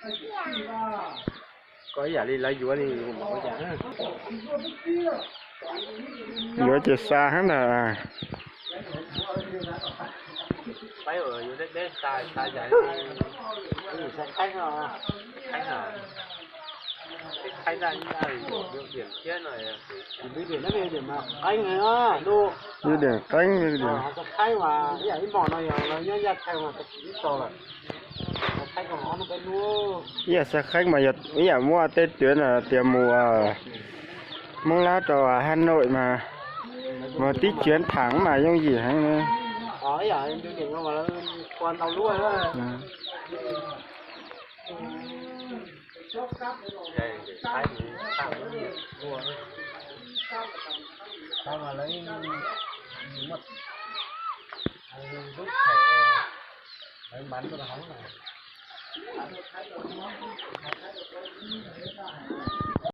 Koj ib yam li lawv yuav li mus ua cas. Yuav ces xa heev ntag. Peb ua yuav deb deb xa xa yam li. Qhaib, qhaib, qhaib, qhaib, qhaib, ywj diam qeeb, ywj diam. Ib yam xa qheeb mas yog ib yam muaj tej twv no tias mus Hmoob Lab rau Hà Nội mas, mas tib tsiav tham mas yooj yim heev.